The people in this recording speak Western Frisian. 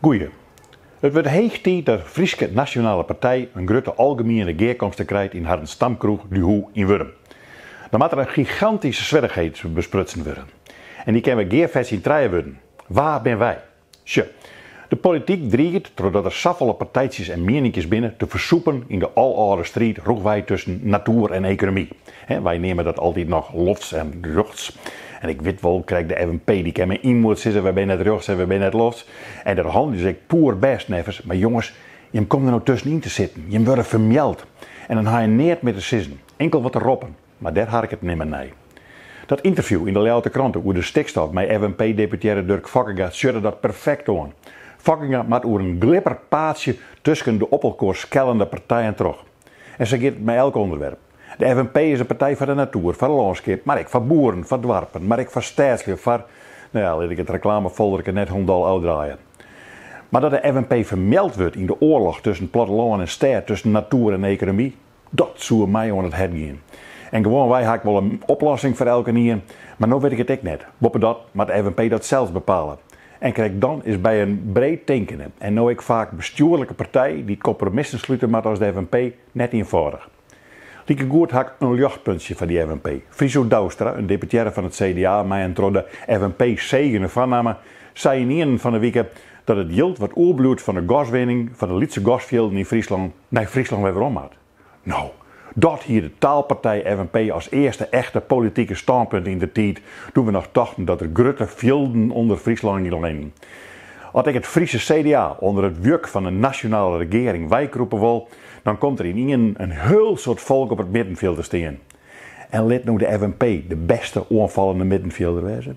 Goeie. It wurdt heech tiid dat de Fryske Nasjonale Partij in grutte algemiene gearkomste krijt yn harren stamkroech De Hoe yn Wurdum. Dan moat der in gigantyske swierrichheid besprutsen wurde. En dy kinne we gearfetsje yn trije wurden, Wa bin wy? Sjoch, de polityk driget, trochdat der safolle partijtsjes en mieninkjes binne, te fersûpen yn de alâlde striid rûchwei tusken natoer en ekonomy. Wy neame dat altyd noch lofts en rjochts. En ik wit wol, krekt de FNP dy kin mei ynmoed sizze wy binne net rjochts en wy binne net lofts. En dat hannelje se ek poerbêst neffens. Mar jonges, jim komme der no tuskenyn te sitten. Jim wurde fermeald. En dan ha je neat mear te sizzen. Inkeld wat te roppen. Mar dêr harket nimmen nei. Dat ynterview yn de Ljouwerter Krante oer de stikstof mei FNP-deputearre Durk Fokkinga tsjutte dat perfekt oan. Fokkinga moat oer in glipper paadsje tusken de op elkoar skellende partijen troch. En sa giet it mei elk ûnderwerp. De FNP is in partij foar de natoer, foar lânskip, mar ek foar boeren, foar doarpen, mar ek foar stêdslju, foar, no ja, lit ik it reklamefolderke net hielendal ôfdraaie. Mar dat de FNP fermeald wurdt yn de oarloch tusken plattelân en stêd, tusken natoer en ekonomy, Dat soe my oan it hert gean. En gewoanwei ha ik wol in oplossing foar elkenien, mar no wit ik it ek net. Boppedat moat de FNP dat sels bepale. En krekt dan is by in breed tinkende en no ek faak bestjoerlike partij dy't kompromissen slute moat as de FNP net ienfâldich. Likegoed ha ik in ljochtpuntsje foar dy FNP. Friso Douwstra, in deputearre fan it CDA mei in troch de FNP segene foarnamme, sei ynienen fan 'e wike dat it jild wat oerbliuwt fan de gaswinning foar de lytse gasfjilden yn Fryslân nei Fryslân wer werom moat. No, dat hie de taalpartij FNP as earste echte politike stânpunt yn de tiid doe't we noch tochten dat der grutte fjilden ûnder Fryslân leinen. As ek it Friese CDA ûnder it wjuk fan de nasjonale regearing weikrûpe wol, dan komt der ynienen in hiel soad folk op it middenfjild te stean. En lit no de FNP de bêste oanfallende middenfjilder wêze.